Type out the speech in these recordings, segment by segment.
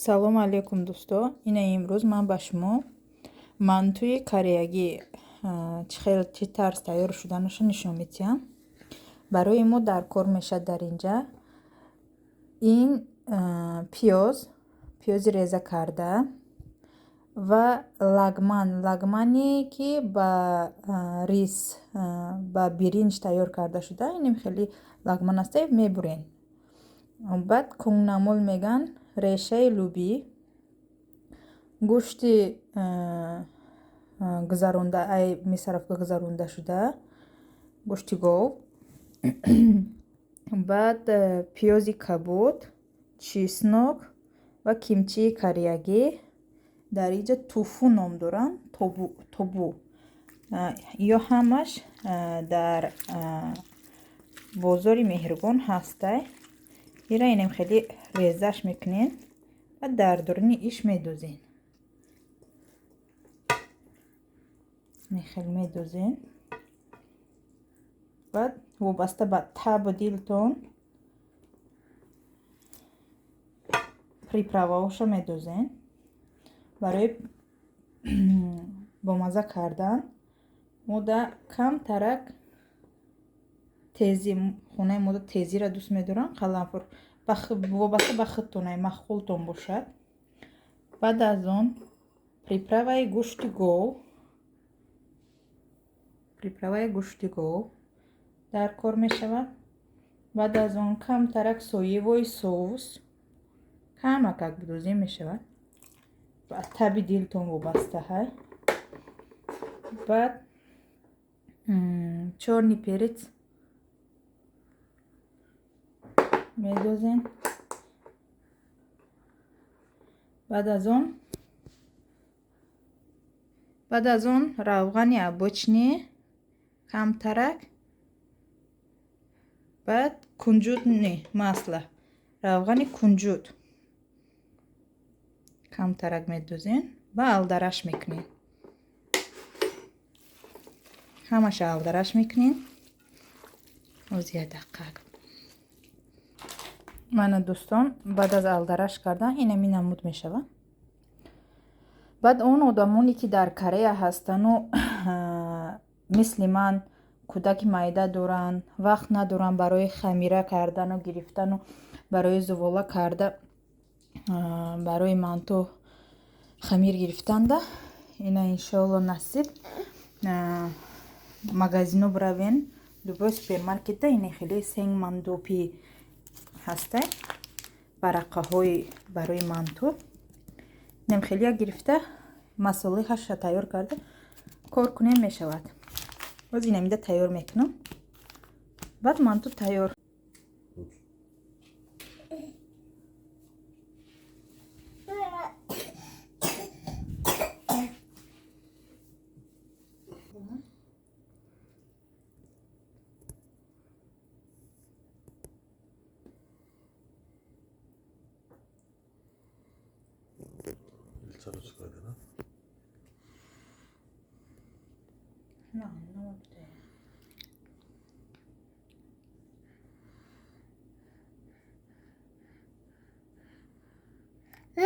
Салом алейкум, дӯсто. Ина имрӯз ман ба шумо мантуи кореягӣ чӣ хел, чӣ тарз тайёр шуданашро нишон медиҳам. Барои мо дар кор мешавад дар инҷа ин пиёз, пиёзи реза карда ва лагман, лагмане ки ба рис, ба биринҷ тайёр карда шуда, инем хеле лагман аст, мебурен. Баъд кунгнамул меган, решаи лӯбӣ, гӯшти гузаронда, ай мясорубка гузаронда шуда, гӯшти гов, баъд пиёзи кабуд, чеснок ва кимчии кореягӣ. Дар инҷа туфу ном доранд, тобу. Ё ҳамаш дар бозори Меҳргон ҳастай. Ира инем хеле резаш мекунем ва дар дуруни иш медозем. Хеле медозем. Баъд вобаста ба табу дилтон приправаҳоша медозем. Барои бомазза кардан мо да камтарак тези, хонаи мо да тезира дӯст медорам, қаламфур вобаста ба худтон, ай маъқултон бошад. Баъд аз он приправаи гӯшти гов, приправаи гӯшти гов дар кор мешавад. Баъд аз он камтарак соевои соус камакак бидозем мешавад, ба таби дилтон вобаста ҳай. Баъд чёрный перец медозем. Баъд аз он равғани обычный камтарак, баъд кунҷудни масло, равғани кунҷуд камтарак медозем ва алдараш мекунем. Ҳамаша алдараш мекунем. Оз як дақиқа. Мана, дӯстон, баъд аз алдараш кардан инами намуд мешавад. Баъд он одамоне ки дар Корея ҳастану мисли ман кӯдаки майда доранд, вақт надоранд барои хамира кардану гирифтану барои зувола карда, барои манту хамир гирифтанда, ина иншоалло насиб, магазино биравен, любой супермаркетда ина хеле сенгмандупи ҳастай, варақаҳои барои манту. Инам хеле як гирифта, масолеҳаша тайёр карда кор кунем, мешавад. Боз инамида тайёр мекунам, баъд манту тайёр. 일자로 찍어야 되나? 하나 안 나와도 돼. 응?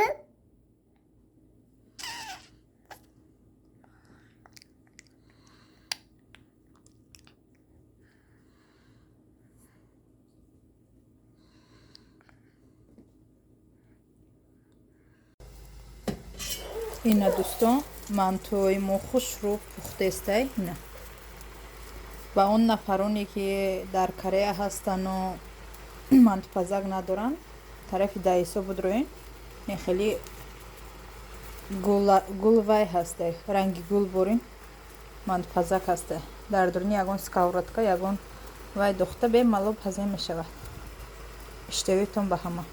Ина, дӯстон, мантуҳои мо хушрӯ пухтестай. Ина ба он нафароне ки дар Корея ҳастану мантупазак надоранд, тарафи Даисо будроен, ин хеле гулвай ҳастай, ранги гул борин мантупазак ҳастай. Дар дуруни ягон сковородка, ягон вай дохта бемалол пазем мешавад. Иштиҳоитон ба ҳама.